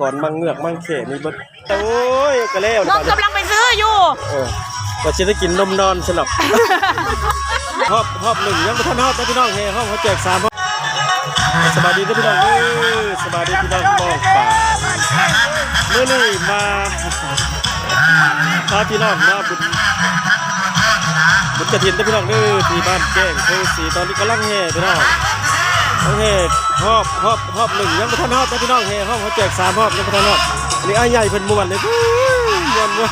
ກ່ອນມັງເງືອກມັງແຂ້ມີເບິດ. ໂອ້ຍ ກໍແລ້ວ ນ້ອງກຳລັງໄປຊື້ຢູ່. ເອີ ວ່າຊິໄດ້ກິນນົມນອນຊັ້ນດອກ. ຮອບ ຮອບໜຶ່ງຍັງບໍ່ທັນຮອດເດີພີ່ນ້ອງ ແຫ່ຮອບ ເຮົາແຈກສາມຮອບ. ສະບາຍດີເດີພີ່ນ້ອງເດີ ສະບາຍດີພີ່ນ້ອງປ້ອງປາຍ. ມື້ນີ້ມາ ພາພີ່ນ້ອງມາບຸນ ບຸນກະຖິນເດີພີ່ນ້ອງເດີ ທີ່ບ້ານແກ້ງໂພສີ. ຕອນນີ້ກຳລັງແຫ່ພີ່ນ້ອງ ກຳລັງແຫ່ຮອບ ຮອບ ຮອບໜຶ່ງຍັງບໍ່ທັນຮອດເດີພີ່ນ້ອງ ແຫ່ຮອບ ເຮົາແຈກສາມຮອບຍັງບໍ່ທັນຮອດ. ນີ້ອ້າຍໃຫຍ່ເພິ່ນມ່ວນເດ້ ມ່ວນ ມ່ວນ.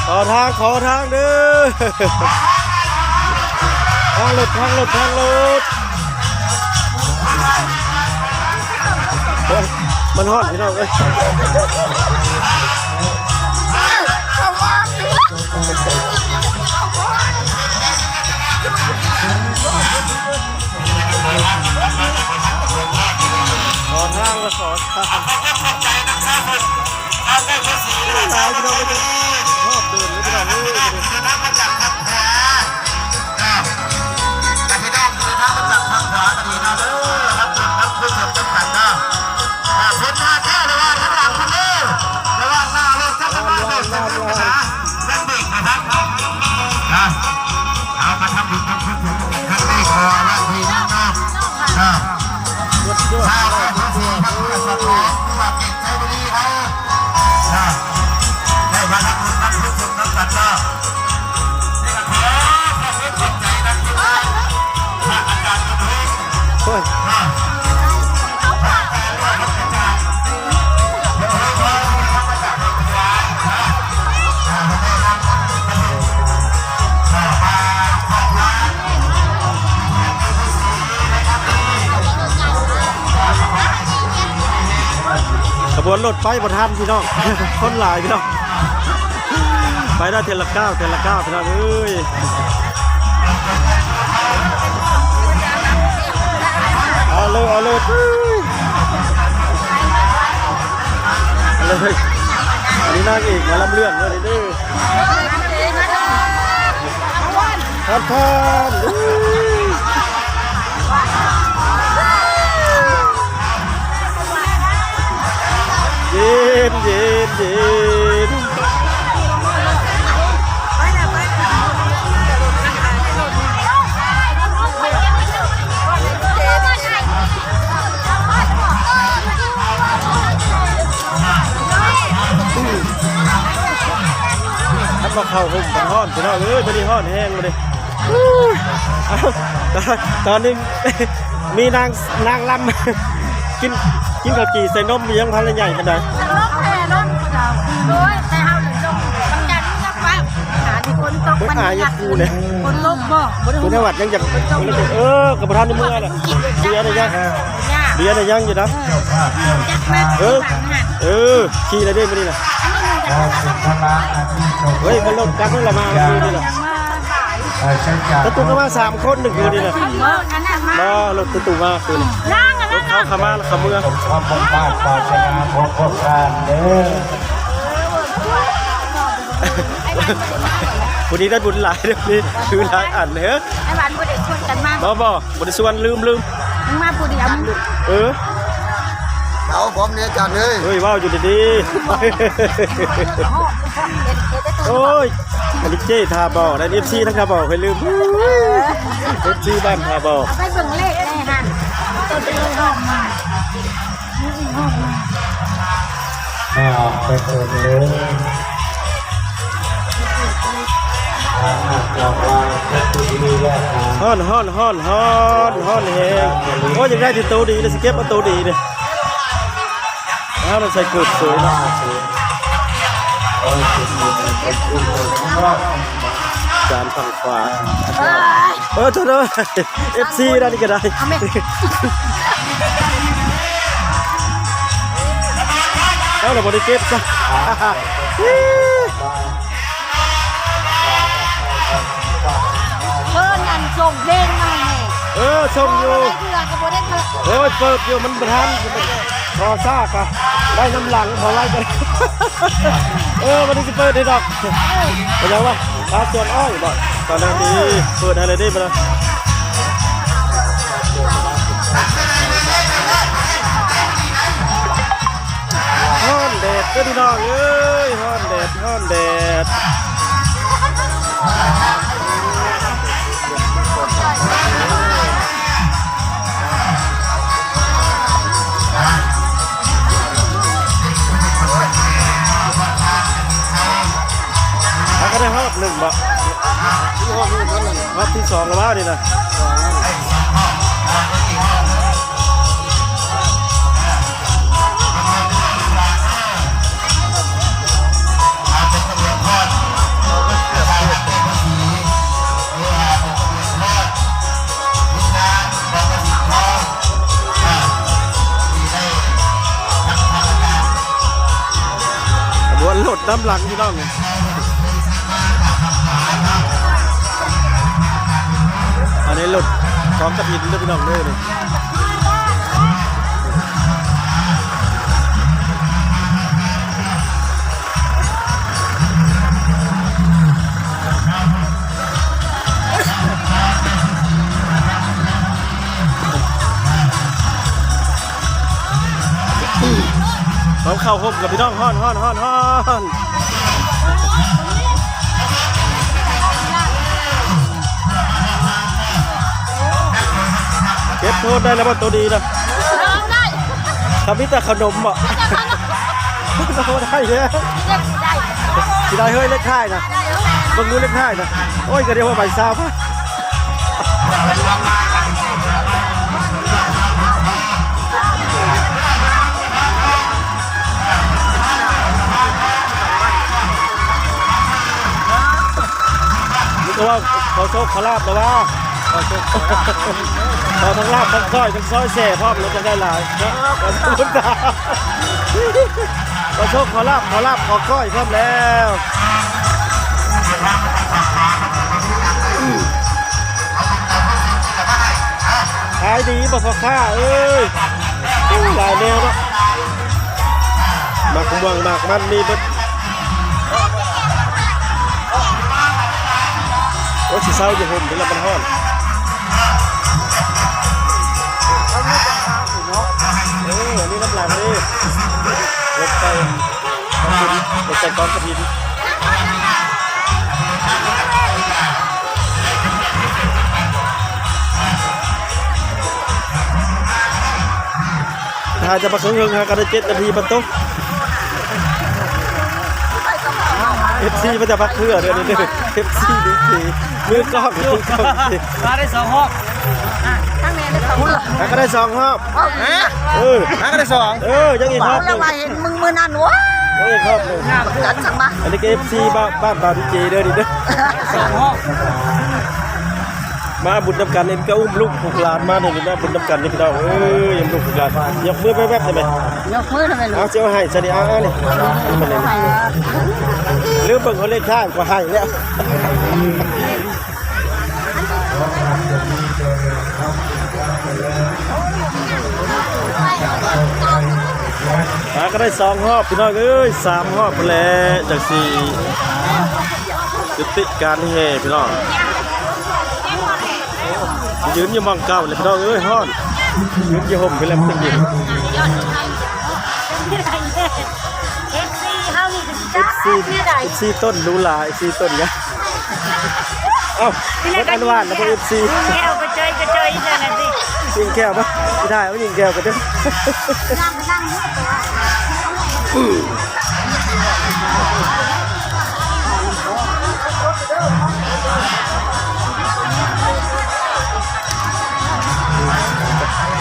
ຂໍທາງ ຂໍທາງເດີ ທາງລົດ ທາງລົດ ທາງລົດ. ໂອ້ຍ ມັນຮ້ອນພີ່ນ້ອງເອີຍ. ຂໍທາງລະຂໍທາງ. ຫຼາຍພີ່ນ້ອງເອີຍ ຮອບເດີນເລີຍພີ່ນ້ອງເອີຍ. ພີ່ນ້ອງທີ່ເດີນທາງມາຈາກທາງຂວາກໍດີເນາະເດີ ຮັບບຸນຮັບກຸສົນນຳກັນເນາະ. ອ່າ ເສັ້ນທາງແທ້ລະວ່າທາງຫຼັງພຸ້ນເດີ ລະວ່າໜ້າລົດຈັກກະບານເດີນທາງມາ ແມ່ນເບກນະຄັບ ນະ. ເອົາມາທຳບຸນທຳກຸສົນກັນຄັ້ງນີ້ຂໍລະທີ່ນີ້ເນາະ ນະ. ຊາວບ້ານຜູ້ທີ່ຮັກສະຖອນ ໃຈບໍ່ດີເຮົາ ນະ ໄດ້ມາທຳບຸນທຳກຸສົນນຳກັນເນາະ. ນີ້ກໍຂໍຂອບຄຸນຂອບໃຈນຳທີມງານພະອາຈານບຸນເຮງ ໂອ້ຍ ນະ. ຂະບວນລົດໄປບໍ່ທັນພີ່ນ້ອງ ຄົນຫຼາຍພີ່ນ້ອງ ໄປໄດ້ເທື່ອລະກ້າວ ເທື່ອລະກ້າວພີ່ນ້ອງເອີຍ. ເອົາເລີຍ ເອົາເລີຍ ເອົາເລີຍ. ອັນນີ້ນາງເອກໝໍລຳເລື່ອງເດີ ທ່ານ ທ່ານ ເຢັນ ເຢັນ ເຢັນ. ຄັນວ່າເຂົ້າຮົ່ມມັນຮ້ອນພີ່ນ້ອງເອີຍ ມື້ນີ້ຮ້ອນແຮງມື້ນີ້. ຕອນ ຕອນນີ້ມີນາງ ນາງລຳ ກິນ ກິນເຂົ້າຈີ່ໃສ່ນົມ ຍັງບໍ່ທັນໄດ້ໃຫຍ່ປານໃດ. ໂອ້ຍ ແຕ່ເຮົາລົງວັນຈັນນີ້ກໍປະຫາທີ່ຝົນຕົກ ມັນອາຍຢູ່ເດ້. ຝົນຕົກບໍ່? ບໍ່ໄດ້ ຄຸນນະວັດຍັງຢາກ ເອີ ກໍບໍ່ທັນໄດ້ເມືອແຫຼະ. ເບຍນະຍັງ ເບຍນະຍັງຢູ່ນະ. ເອີ ເອີ ຂີ່ແລ້ວເດ້ມື້ນີ້ນະ. ເຮີ້ຍ ມັນລົດກັບລະມາຄືນີ້ລະ. ເອີ ໃຊ້ຈ່າຍ ຕະຕຸກມາສາມຄົນໜຶ່ງຄືນີ້ນະ. ບໍ່ ລົດຕະຕຸມາຄືນີ້. ລົດເຂົາເຂົ້າມາແລ້ວເຂົາເມືອ. ສົມຄວາມມຸ່ງປາດປາດຖະໜາຂອງພວກທ່ານເດີ. ຜູ້ນີ້ໄດ້ບຸນຫຼາຍເດ້ ຖືຫຼາຍອັນເດີ. ໄອ້ຫວານບໍ່ໄດ້ຊວນກັນມາ. ບໍ່ ບໍ່ ບໍ່ໄດ້ຊວນ ລືມ ລືມ. ມຶງມາຜູ້ດຽວ. ເອີ ເອົາ ພ້ອມແນ່ ອາຈານເອີຍ. ເອີຍ ເວົ້າຢູ່ດີໆ. ໂອ້ຍ ອັນນີ້ເຈ້ທ່າບໍ່ ນັ້ນເອັຟຊີທາງທ່າບໍ່ ຂ້ອຍລືມ. ເອັຟຊີບ້ານທ່າບໍ່. ເອົາໄປເບິ່ງເລກແນ່ຫັ້ນ. ໄປເບິ່ງເລີຍ. ຮ້ອນ ຮ້ອນ ຮ້ອນ ຮ້ອນ ຮ້ອນແຮງ. ໂອ້ຍ ຢາກໄດ້ແຕ່ໂຕດີເດ້ ຊິເກັບເອົາໂຕດີເດ້. ອ້າວ ໃສ່ເກີບສວຍເນາະ. ຈານຝັ່ງຂວາ. ເອີຍ ເອີ ໂທດເດີ ເອັຟຊີ ດ້ານນີ້ກໍໄດ້. ເອົາລະ ບໍ່ໄດ້ເກັບຊະ. ເພິ່ນອັນສົ່ງເພງມາໃຫ້. ເອີ ສົ່ງຢູ່. ເທື່ອກໍບໍ່ໄດ້ເປີດ. ໂອ້ຍ ເປີດຢູ່ ມັນບໍ່ທັນ. ພໍຊາກະໄດ້ນຳຫຼັງ ພໍໄວກະ ເອີ ວັນນີ້ຊິເປີດໃຫ້ດອກ. ເປັນຫຍັງວະ? ຕາສວນອ້ອຍບໍ? ຕອນນັ້ນນີ້ເປີດໃຫ້ແລ້ວເດ້ ບັດນີ້. เด้อพี่น้องเอ้ย ฮ้อนแดด ฮ้อนแดด หาก็ได้ฮอบหนึ่งบ่ ฮอบที่สองแล้ววะนี่นะ ขบวนรถนำหลังพี่น้อง อันนี้รถของกฐินเด้อพี่น้องเด้อนี่ เอาเข้าห่มกับพี่น้อง ฮ้อน ฮ้อน ฮ้อน ฮ้อน เก็บโทษได้แล้วบ่ ตัวดีนะ ได้ ถ้ามีแต่ขนมบ่ โอ้ ได้แล้ว ได้ สิได้เฮ้ย เลขท้ายนะ เบิ่งดูเลขท้ายนะ โอ้ย ก็เดี๋ยวว่าใบซาว นี่ก็ว่าขอโชคขอลาภแล้วว่า ขอโชคขอลาภ ขอทั้งลาภทั้งก้อยทั้งซอยแซ่พร้อม แล้วจะได้หลายเนาะ ขอโชคขอลาภ ขอลาภขอก้อยพร้อมแล้ว ขายดีบ่พ่อค้าเอ้ย หลายแนวเนาะ หมากม่วงหมากมันมีเบิด โอ้ สิเซาอยู่ห่มนี่ละ มันฮ้อน เออ อันนี้น้ำหลังนี่ รถไฟ กฐิน รถไฟกองกฐิน ถ้าจะมาเคิงๆ หากันได้เจ็ดนาที มันตก เอฟซี มันจะพักเพื่อเด้อนี่เด้อ เอฟซี นี่สิ มือกล้อง มือกล้อง มาได้สองรอบ หาก็ได้สองรอบ เออ หาก็ได้สอง เออ ยังอีกรอบหนึ่ง แล้วว่าเห็นมึงมื้อนั้น โอ้ย ยังอีกรอบหนึ่ง จัดสั่งมา อันนี้ก็ เอฟซี บ้าน บ้านบาวดีเจเด้อนี่เด้อ สองรอบ มาบุญนำกัน เอ็นก็อุ้มลูกหกหลานมานี่ มาบุญนำกันนี่พี่น้อง เอ้ย ยังลูกหกหลาน ยกมือแวบๆ ได้ไหม ยกมือทำไมลูก เอาเจ้าให้ซะดิ เอา เอานี่ ลืมเบิ่งเขาเลขท้ายก็ให้แล้ว หาก็ได้สองรอบพี่น้องเอ้ย สามรอบพู้นแหละ จั่งสิยุติการแห่พี่น้อง ยืนอยู่หม่องเก่าเลยพี่น้องเอ้ย ฮ้อน ยืนอยู่ห่มพี่แหลมตะกี้ เอฟซี เฮานี่ก็สิ เอฟซี จักแนวใด เอฟซี ต้นหรูหรา เอฟซี ต้นหยัง เอ้า นี่แหละ มันอันหวานนะพวก เอฟซี แก้วกระเจิยกระเจิยนั่นน่ะสิ ยิงแก้วปะ ไม่ได้ เอายิงแก้วกันเด้อ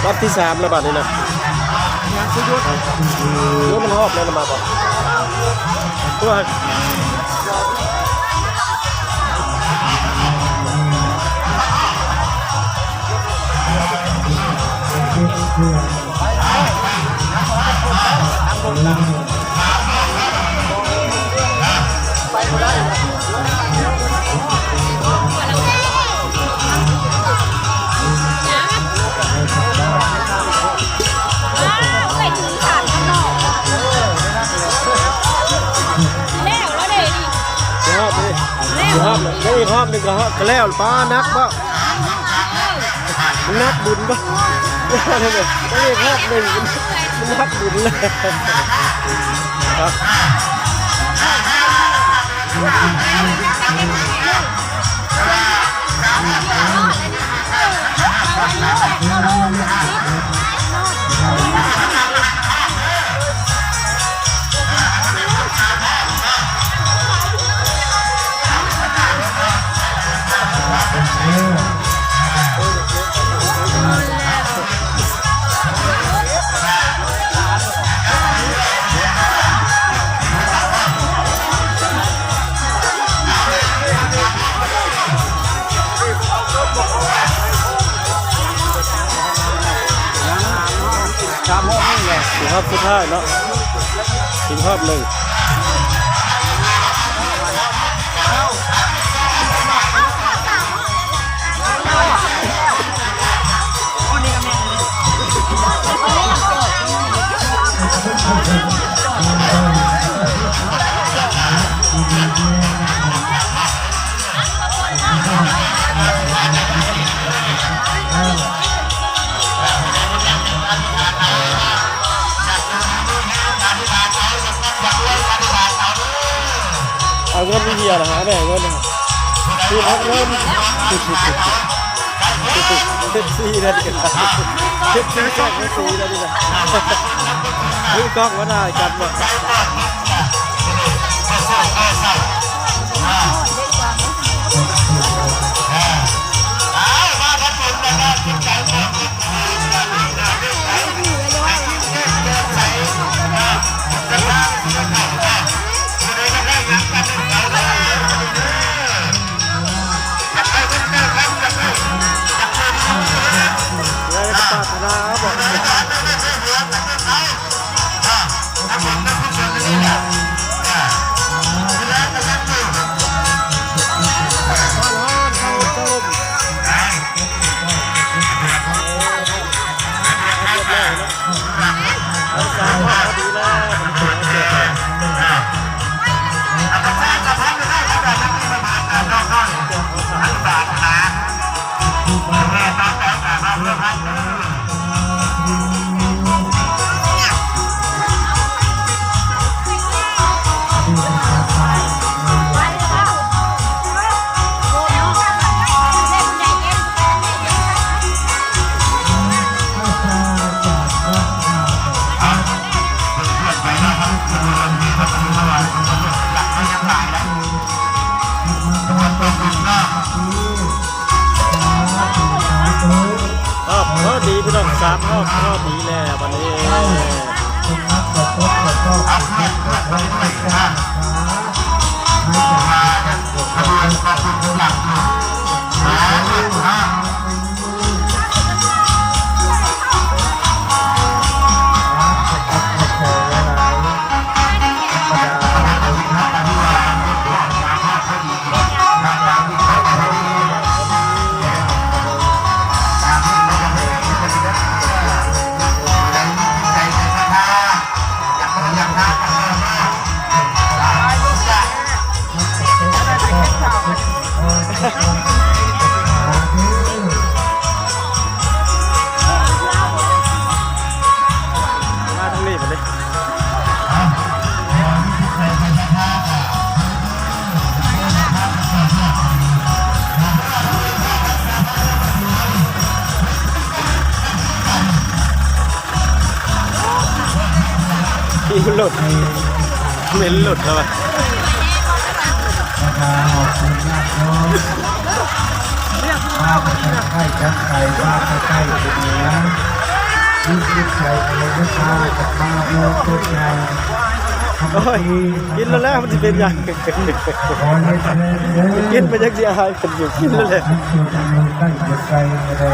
รอบที่สามแล้วบัดนี้นะ โอ้ มันฮอบแล้วนะ มาบ่ ตัว รอบนี้ รอบนี้ ยังอีกรอบหนึ่งก็ฮอด ก็แล้ว ป้า นักบ่ นักบุญบ่ ໄດ້ຮອບໜຶ່ງ ມັນຮັບບຸນແລ້ວ. ສາມຮອບນີ້ແຫຼະ ເປັນຮອບສຸດທ້າຍເນາະ ເປັນຮອບໜຶ່ງ. ເອົາເງິນໄປເຫື່ອລະຫາແດ່ເງິນ ຄືນເອົາເງິນ ເຊັກຊີເດ້ ເຊັກຊີແຊກເຊັກຊີເດ້ນີ້ນະ ຄືກ້ອງວ່າໜ້າກັນບໍ່. ຮອບພໍດີພີ່ນ້ອງ ສາມຮອບພໍດີແລ້ວບັດນີ້. ມາທາງນີ້ບັດນີ້. ຂີ່ລົດ ເໝັນລົດແລ້ວວ່າ ບັນດາອອກບຸນຍາດໂຍມ ມາແຕ່ທາງໃກ້ຈາກໄກ ມາແຕ່ໃກ້ຈາກເໜືອ ມີຈິດໃຈເມດຕາກັບມາໂຍມຕົວຢ່າງ ໂອ້ຍ ກິນແລ້ວແຫຼະ ມັນຊິເປັນຫຍັງ ຂໍໃຫ້ເຈລິນເດີ ກິນໄປຈັ່ງຊິອາຍເພິ່ນຢູ່ ກິນແລ້ວແຫຼະ ໃຫ້ຢູ່ໃກ້ຢູ່ໄກກໍໄດ້.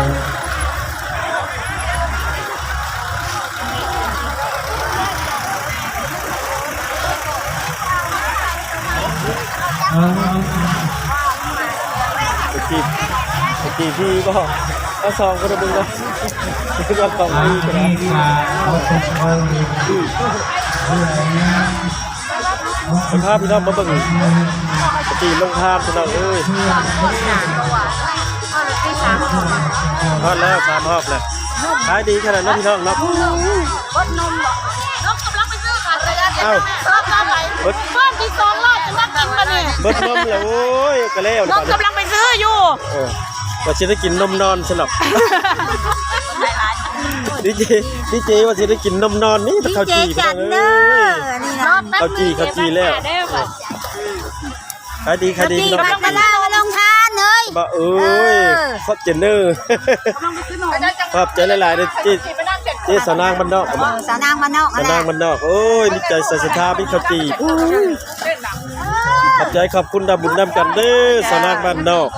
ຕະກີ້ ຕະກີ້ພີ້ບໍ່ ເອົາສອງຄົນເບິ່ງເນາະ ເປັນວ່າຂອງພີ້ກໍໄດ້. ຊິພາພີ່ນ້ອງມາເບິ່ງ ປະຕິລົງທານ ພີ່ນ້ອງເອີຍ. ຮອດແລ້ວ ສາມຮອບແລ້ວ. ຂາຍດີຂະໜາດນັ້ນພີ່ນ້ອງເນາະ. ເບິດນົມບໍ? ນ້ອງກຳລັງໄປຊື້ຂາຍຈັກອັນ. ອ້າວ ເບິດ ເບິດ ເບິດອີກສອງຮ້ອຍ ຈະມາກິນບາດນີ້. ເບິດນົມແລ້ວ ໂອ້ຍ ກະແລ້ວ ນ້ອງກຳລັງໄປຊື້ຢູ່. ເອີ ວ່າຊິໄດ້ກິນນົມນອນຊັ້ນດອກ. ດີເຈ ດີເຈ ວ່າຊິໄດ້ກິນນົມນອນນີ້. ດີເຈຈັນເດີ ນີ້ນະ ເຂົ້າຈີ່ ເຂົ້າຈີ່ແລ້ວ. ຂາຍດີ ຂາຍດີ ຂາຍດີພີ່ນ້ອງ. ກຳລັງມາລົງທານເລີຍ ບໍ່ ເອີຍ ເອີ ຂອບໃຈເນີ ຂອບໃຈຫຼາຍໆເດີ ເຈ້ ເຈ້ສາວນາງບ້ານນອກ. ເອີ ສາວນາງບ້ານນອກ ສາວນາງບ້ານນອກ. ໂອ້ຍ ມີໃຈໃສ່ສັດທາ ມີເຂົ້າຈີ່. ຂອບໃຈ ຂອບຄຸນ ທຳບຸນນຳກັນເດີ ສາວນາງບ້ານນອກ.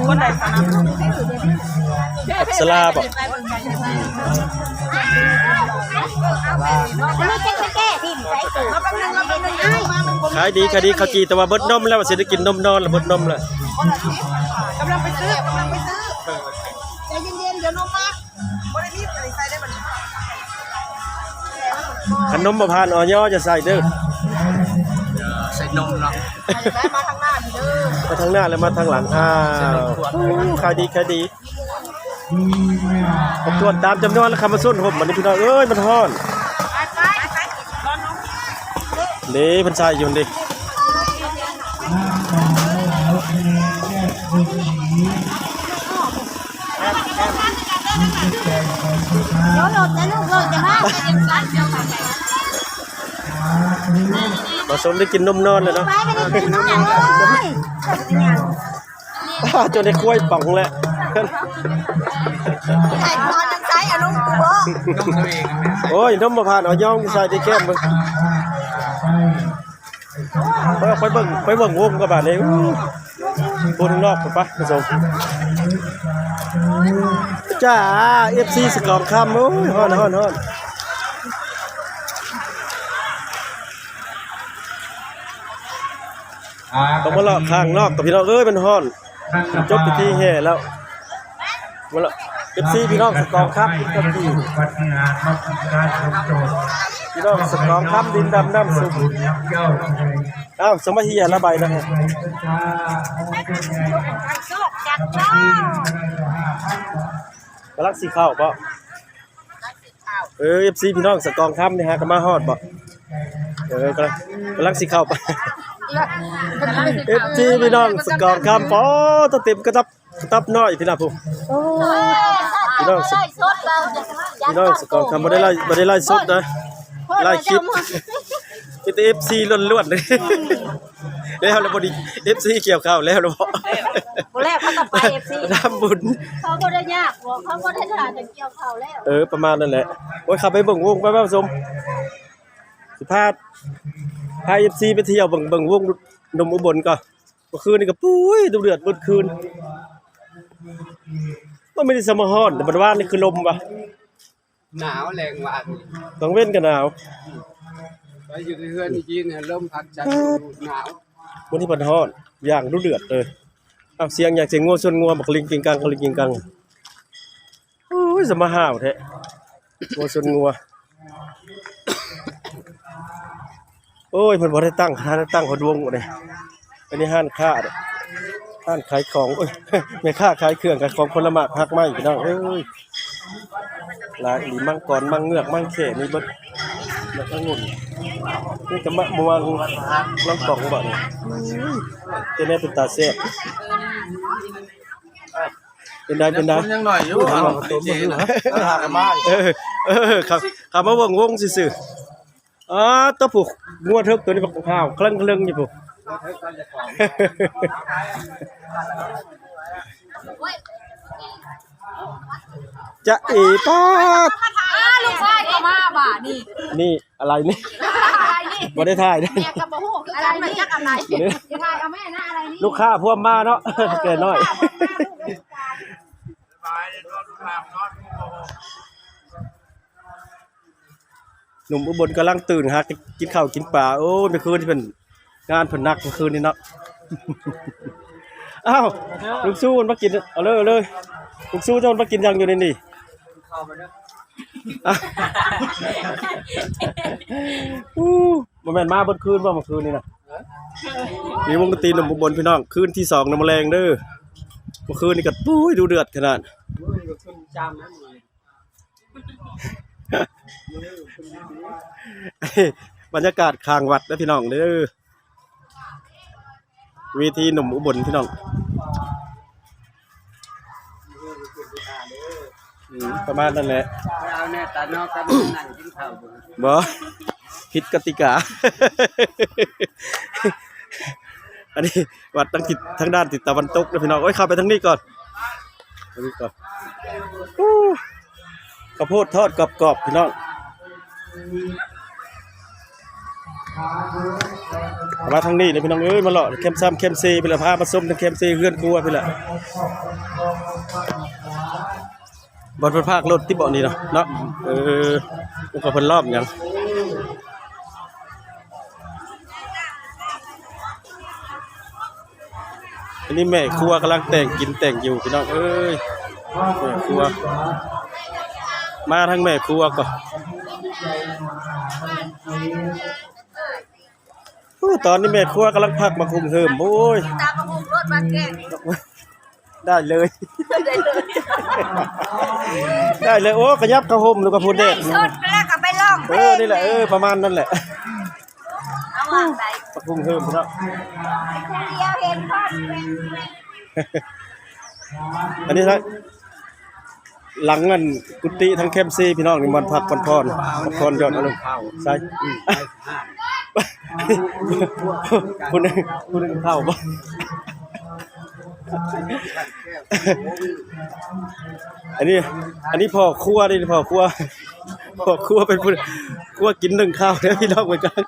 ຄົນໃດສາວນາງ? ອັບສະລາບໍ? ຂາຍດີ ຂາຍດີ ເຂົ້າຈີ່ ແຕ່ວ່າເບິດນົມແລ້ວ ຊິໄດ້ກິນນົມນອນລະ ເບິດນົມລະ. ກຳລັງໄປຊື້ ກຳລັງໄປຊື້ ໃຈເຢັນໆ ດຽວນົມມາ. ບໍ່ໄດ້ມີໃສ່ໄດ້ບັດນີ້. ຄັນນົມບໍ່ຜ່ານ ອອຍ ຢ່າໃສ່ເດີ ໃສ່ນົມເນາະ. ມາທາງໜ້າພີ້ເດີ ມາທາງໜ້າ ແລ້ວມາທາງຫຼັງ. ອ້າວ ຂາຍດີ ຂາຍດີ. ປະກວດຕາມຈຳນວນແລ້ວ ເຂົ້າມາຊົນຮົ່ມບັດນີ້ພີ່ນ້ອງເອີຍ ມັນຮ້ອນ. ເດ້ ເພິ່ນໃສ່ຢູ່ເດ້. ມາຊົນໄດ້ກິນນົມນອນແລ້ວເນາະ. ຈົນໄດ້ຄວາຍປອງແລ້ວ. ໂອ້ຍ ນົມບໍ່ຜ່ານ ເອົາຍ່ອງໃສ່ທີ່ແກ້ມເບິ່ງ. ໄປ ໄປເບິ່ງ ໄປເບິ່ງວົງກັນບາດນີ້ ພຸ້ນນອກໄປ ປະສົມ. ຈ້າ ເອັບຊີ ສະກອງຄຳ ໂອ້ຍ ຮ້ອນ ຮ້ອນ ຮ້ອນ. ຕ້ອງມາເລາະຂ້າງນອກກັນພີ່ນ້ອງເອີຍ ມັນຮ້ອນ. ຈົບພິທີແຫ່ແລ້ວ ມາເລາະ ເອັບຊີ ພີ່ນ້ອງສະກອງຄຳ ພີ່ນ້ອງສະກອງຄຳ ດິນດຳນ້ຳຊຸ່ມ. ອ້າວ ສະມາເຮຍລະໃບນະ ກຳລັງຊິເຂົ້າບໍ? ເອີ ເອັບຊີ ພີ່ນ້ອງສະກອງຄຳນີ້ຫາກະມາຮອດບໍ? ເອີ ກຳລັງ ກຳລັງຊິເຂົ້າໄປ. ເອັບຊີ ພີ່ນ້ອງສະກອງຄຳ ປອ ຕະເຕັມກະຕັບ ກະຕັບນ້ອຍພີ່ນ້ອງ ຜູ້ ໂອ້ຍ ພີ່ນ້ອງ ພີ່ນ້ອງສະກອງຄຳ ບໍ່ໄດ້ໄລ ບໍ່ໄດ້ໄລສົດນະ ໄລຄລິບ ມີແຕ່ເອັບຊີລ້ວນໆ. ແລ້ວລະບໍ່ນີ້ ເອັບຊີກ່ຽວເຂົ້າແລ້ວລະບໍ່? ບໍ່ແລ້ວ ເຂົາກໍໄປ ເອັບຊີ ທຳບຸນ ເຂົາບໍ່ໄດ້ຍາກບໍ ເຂົາບໍ່ໄດ້ຖ້າຈະກ່ຽວເຂົ້າແລ້ວ. ເອີ ປະມານນັ້ນແຫຼະ. ໂອ້ຍ ເຂົ້າໄປເບິ່ງວົງ ໄປ ໄປຊົມ ຊິພາ ພາເອັບຊີໄປທ່ຽວເບິ່ງ ເບິ່ງວົງໜຸ່ມອຸບົນກ່ອນ. ເມື່ອຄືນນີ້ກໍ ປຸ້ຍ ດຸເດືອດເບິດຄືນ ບໍ່ມີແຕ່ສະມາຮ້ອນ ແຕ່ບັດວານນີ້ຄືລົມວ່າ ໜາວແລງວານນີ້ ກາງເວັນກໍໜາວ. ໄປຢູ່ໃນເຮືອນຈີນ ລົມພັດຈັດ ໜາວ. ມື້ນີ້ພັດຮ້ອນຢ່າງດຸເດືອດເລີຍ. ອ້າວ ສຽງຫຍັງ? ສຽງງົວຊົນງົວ ບັກລິງກິງກັງ ບັກລິງກິງກັງ. ໂອ້ຍ ສະມາຫ້າວແທ້ ງົວຊົນງົວ. ໂອ້ຍ ເພິ່ນບໍ່ໄດ້ຕັ້ງ ຮ້ານຕັ້ງຮອດວົງເດ້. ອັນນີ້ຮ້ານຄ້າເດ້ ຮ້ານຂາຍຂອງ. ໂອ້ຍ ແມ່ຄ້າຂາຍເຄື່ອງ ຂາຍຂອງຜົນລະໝາກຮາກໄມ້ ພີ່ນ້ອງເອີຍ. ຫຼາຍອີ່ຫຼີ ມັງກອນ ມັງເງືອກ ມັງແຂ້ ມີເບິດ. ແລ້ວກໍງຸ່ນ ນີ້ກະມະມ່ວງ ລອງກອງບໍນີ້. ອືມ ເປັນແນວເປັນຕາແຊບ. ເປັນໃດ ເປັນໃດ? ຍັງໜ້ອຍຢູ່ ເອີ ເອົາເອົາ ເອົາ ເອົາ ເອີ ເອີ ເຂົ້າ ເຂົ້າມາເບິ່ງວົງຊື່ໆ. ອໍ ໂຕ ຜູ້ງົວເຖິກໂຕນີ້ບັກຫ້າວເຄີລິງໆຢູ່ພຸ້ນ. ຈະເອ ປາດ ອ້າ ລູກຊາຍກໍມາບາດນີ້ ນີ້ ອະໄລນີ້ ບໍ່ໄດ້ຖ່າຍເດ້ ແມ່ກໍບໍ່ຮູ້ຄືກັນວ່າຈັກອະໄລ. ບໍ່ໄດ້ ຊິຖ່າຍເອົາແມ່ນະ ອະໄລນີ້. ລູກຄ້າພວມມາເນາະ ແກ່ນ້ອຍ. ໜຸ່ມອຸບົນກຳລັງຕື່ນຫາກິນເຂົ້າກິນປາ. ໂອ້ຍ ເມື່ອຄືນນີ້ເພິ່ນ ງານເພິ່ນໜັກເມື່ອຄືນນີ້ເນາະ. ອ້າວ ລຸງຊູມັນມາກິນ ເອົາເລີຍ ເອົາເລີຍ. ລຸງຊູເຈົ້າມັນມາກິນຫຍັງຢູ່ໃນນີ້? ອູ້ ບໍ່ແມ່ນມາເບິດຄືນບໍ່ເມື່ອຄືນນີ້ນະ? ມີວົງດົນຕີໜຸ່ມອຸບົນພີ່ນ້ອງ ຄືນທີສອງນຳມື້ແລງເດີ. ເມື່ອຄືນນີ້ກໍ ປຸ້ຍ ດຸເດືອດຂະໜາດ. ໂອ້ຍ ຂຶ້ນຈາມນັ້ນເລີຍ. ບັນຍາກາດຂ້າງວັດເດີພີ່ນ້ອງເດີ ເວທີໜຸ່ມອຸບົນພີ່ນ້ອງ ອືມ ປະມານນັ້ນແຫຼະ ໄປເອົາແນ່ຕານອກກັບນັ່ງກິນເຂົ້າ ບໍ່ ຜິດກະຕິກາ ອັນນີ້ວັດທາງທິດ ທາງດ້ານທິດຕາເວັນຕົກເດີພີ່ນ້ອງ ໂອ້ຍ ເຂົ້າໄປທາງນີ້ກ່ອນ ທາງນີ້ກ່ອນ ໂອ້ ເຂົ້າໂພດທອດກອບໆ ພີ່ນ້ອງ ມາທາງນີ້ເດີພີ່ນ້ອງເອີຍ ມາເລາະແຄມຊາມແຄມເຊ ພີ່ລະ ພາມາຊົມທາງແຄມເຊ ເຮືອນຄົວພີ່ລະ ບ່ອນເພິ່ນພາກລົດຕິເບາະນີ້ເນາະ ເນາະ ເອີ ມັນກໍເພິ່ນລ້ອມຫຍັງ ອັນນີ້ແມ່ຄົວກຳລັງແຕ່ງກິນແຕ່ງຢູ່ພີ່ນ້ອງເອີຍ ແມ່ຄົວ ມາທາງແມ່ຄົວກ່ອນ ໂອ້ ຕອນນີ້ແມ່ຄົວກຳລັງພັກໝາກຫຸ່ງເຫີມ ໂອ້ຍ ຕາມໝາກຫຸ່ງໂລດບ້ານແກ້ງ ໄດ້ເລີຍ ໄດ້ເລີຍ ໄດ້ເລີຍ ໂອ້ ຂະຫຍັບເຂົ້າຮົ່ມແລ້ວກໍພຸ້ນເດ້ ສົດແລ້ວກໍໄປລອງເພງ ເອີ ນີ້ແຫຼະ ເອີ ປະມານນັ້ນແຫຼະ ເອົາວາງໄດ້ ໝາກຫຸ່ງເຫີມເນາະ ດຽວເຫັນພອດ ອັນນີ້ ຫຼັງອັນກຸຕິທາງແຄມເຊພີ່ນ້ອງນີ້ ບ່ອນພັກຜ່ອນ ພັກຜ່ອນຢ່ອນອາລົມ ໃສ່ ອືມ ຜູ້ໜຶ່ງ ຜູ້ໜຶ່ງເຂົ້າບໍ່ ອັນນີ້ ອັນນີ້ພໍ່ຄົວເດ້ ພໍ່ຄົວ ພໍ່ຄົວເປັນຜູ້ ຄົວກິນໜຶ້ງເຂົ້າເດີພີ່ນ້ອງ ເບິ່ງກ່ອນ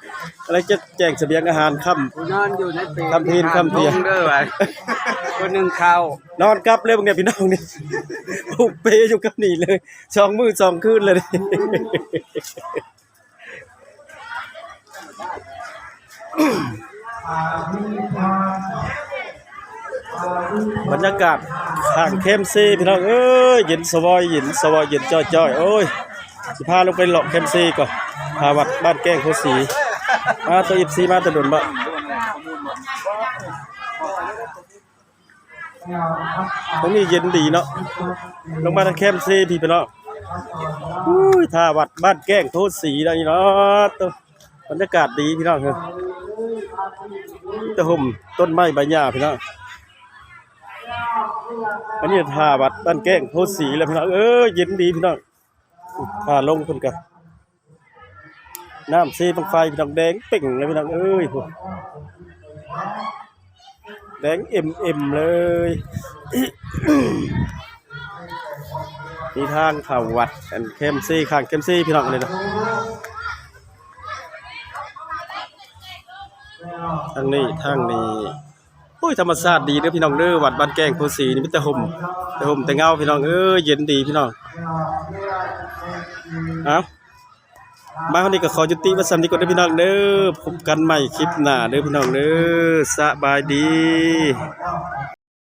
ກຳລັງຈະແຈງສະບຽງອາຫານຄ່ຳ ຜູ້ນອນຢູ່ໃນເປ ຄ່ຳຄືນຄ່ຳທ່ຽງ ເດີວ່າ ຄົນໜຶ້ງເຂົ້າ ນອນກັບເລີຍ ເບິ່ງແນ່ພີ່ນ້ອງນີ້ ຜູກເປຢູ່ກັບນີ້ເລີຍ ສອງມື້ສອງຄືນເລີຍ ບັນຍາກາດຂ້າງແຄມເຊພີ່ນ້ອງເອີຍ ເຢັນສະຫວອຍ ເຢັນສະຫວອຍ ເຢັນຈ້ອຍໆ ໂອ້ຍ ຊິພາລົງໄປເລາະແຄມເຊກ່ອນ ຫາວັດບ້ານແກ້ງໂພສີ ມາໂຕ ເອັຟຊີ ມາແຕ່ດົນບໍ່? ຕອນນີ້ເຢັນດີເນາະ ລົງມາທາງແຄມເຊພີ້ພີ່ນ້ອງ ອຸ້ຍ ທ່າວັດບ້ານແກ້ງໂພສີແລ້ວນີ້ເນາະ ໂຕ ບັນຍາກາດດີພີ່ນ້ອງເອີຍ ມີແຕ່ຮົ່ມຕົ້ນໄມ້ໃບຫຍ້າພີ່ນ້ອງ ອັນນີ້ທ່າວັດບ້ານແກ້ງໂພສີແລ້ວພີ່ນ້ອງເອີຍ ເຢັນດີພີ່ນ້ອງ ຖ້າລົງເພິ່ນກະ ນ້ຳເຊບັ້ງໄຟພີ່ນ້ອງ ແດງເປັ່ງເລີຍພີ່ນ້ອງເອີຍ ພຸ້ນ ແດງເອັມໆ ເລີຍ ນີ້ທາງເຂົ້າວັດ ອັນແຄມເຊ ຂ້າງແຄມເຊພີ່ນ້ອງ ນີ້ນະ ທາງນີ້ ທາງນີ້ ໂອ້ຍ ທຳມະຊາດດີເດີພີ່ນ້ອງເດີ ວັດບ້ານແກ້ງໂພສີນີ້ມີແຕ່ຮົ່ມ ແຕ່ຮົ່ມແຕ່ເງົາພີ່ນ້ອງເອີຍ ເຢັນດີພີ່ນ້ອງ ເອົ້າ ມາຮອດນີ້ກໍຂໍຍຸຕິໄວ້ສ່ຳນີ້ກ່ອນເດີພີ່ນ້ອງເດີ ພົບກັນໃໝ່ຄລິບໜ້າເດີພີ່ນ້ອງເດີ ສະບາຍດີ.